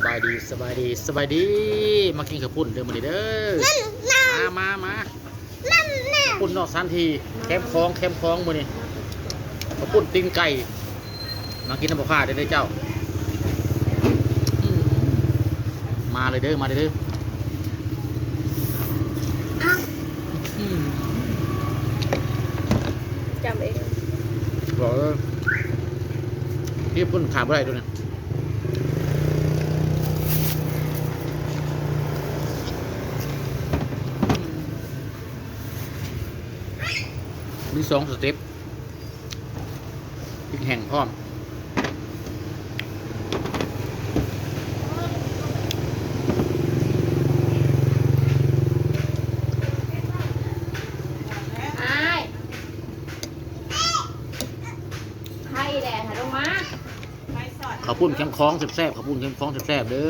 ສະບາຍດີ ສະບາຍດີ ສະບາຍດີ ມາກິນເຂົ້າປຸ້ນເດີມື້ນີ້ເດີ. ມາ ມາ ມາ ເຂົ້າປຸ້ນນອກສະຖານທີ່ ແຄມຂອງ ແຄມຂອງມື້ນີ້ ເຂົ້າປຸ້ນຕີນໄກ່ ມາກິນນຳພໍ່ຄ້າເດີເຈົ້າ. ອືມ ມາເລີຍເດີ ມາເລີຍເດີ. ອືມ ຈຳເອງ ບອກເລີຍ ທີ່ປຸ້ນຂາດບໍ່ໄດ້ໂຕນີ້. ມີສອງສະເຕັບ ພລິກແຫ້ງພ້ອມ. ອ້າຍ ໃຜແດ່ ຫາລົງມາ. ເຂົ້າປຸ້ນແຄມຂອງແຊບໆ ເຂົ້າປຸ້ນແຄມຂອງແຊບໆເດີ.